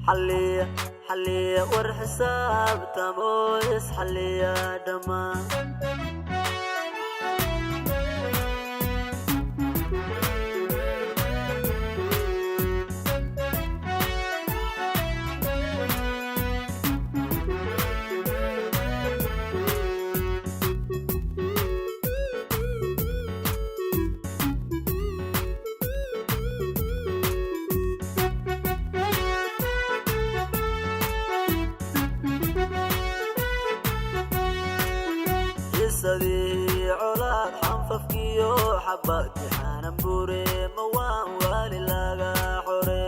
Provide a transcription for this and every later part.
Xalliya, xalliya, war xisaabtamo, isxalliya dhammaan. Xisadii colaad, xanfafkiyo xabadi, xaanan bure ma waan waali laga xore.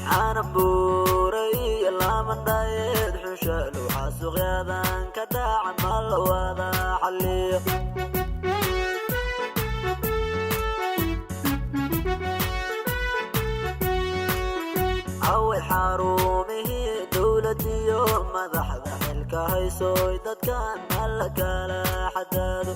Xaanan buure iyo laamandhayeed xunshaal, waxaa suuqyadan ka dhaca ma la wada xalliyo? Away xarumihii dowladiyo madaxda xilka haysoy? Dadkan ma la kala xadaado?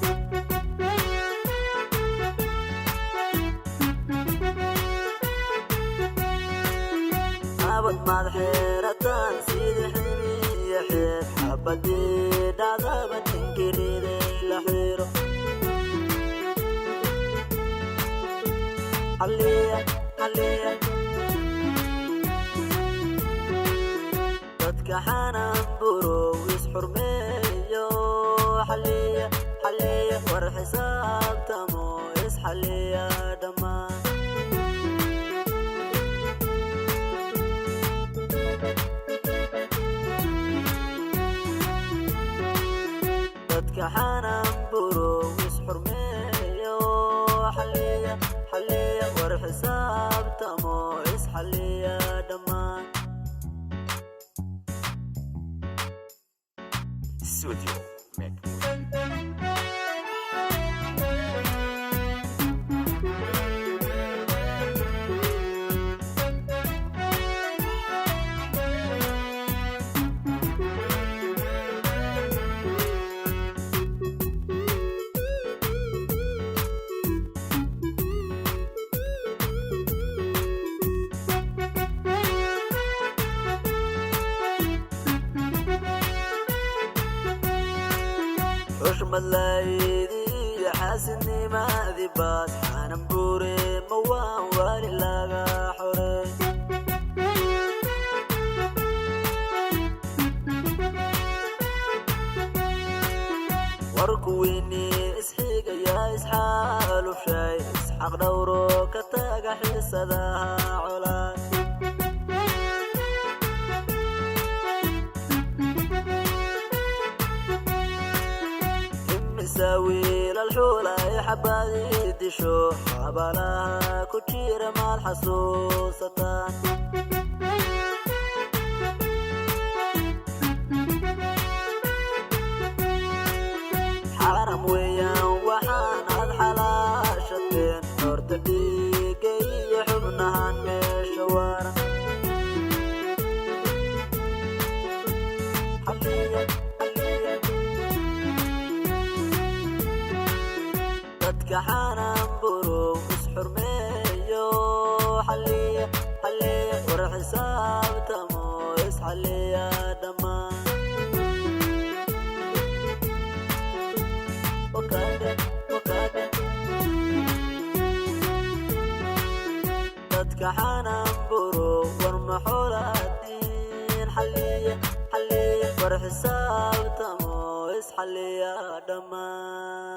Nabad maad xeerataan sidii xiniyo xeer, xabadii dhacdaba ninkiriday la xiro. Xalliya, xalliya. Dadka xanan burow, isxurmeeyo. Xalliya, xalliya, war xisaabtamo, isxalliya dhammaan. Dadka xanan burow, isxurmeeyo. Xalliya, xalliya, war xisaabtamo, isxalliya dhammaan. Studio Make Music. Xushmad laydii, xaasidnimadii baas, xanan buure ma waan waali laga xore. War kuwiinii isxigaya isxaalushay, isxaq dhowro, ka taga xiisadaha colaad. Imisa wiilal xuulay xabadii disho, xabalaha ku jira maad xasuusataan? Xaram weeyaan waxaan aad xalaashateen, horta dhiiga iyo xubnahan meesha waran. Xalliya, xalliya. Dadka xanan burow, isxurmeeyo. Xalliya, xalliya, war xisaabtamo, isxalliya dhammaan. Wakada, wakada. Dadka xanan burow, war maxoolaadiin? Xalliya, xalliya, war xisaabtamo, isxalliya dhammaan.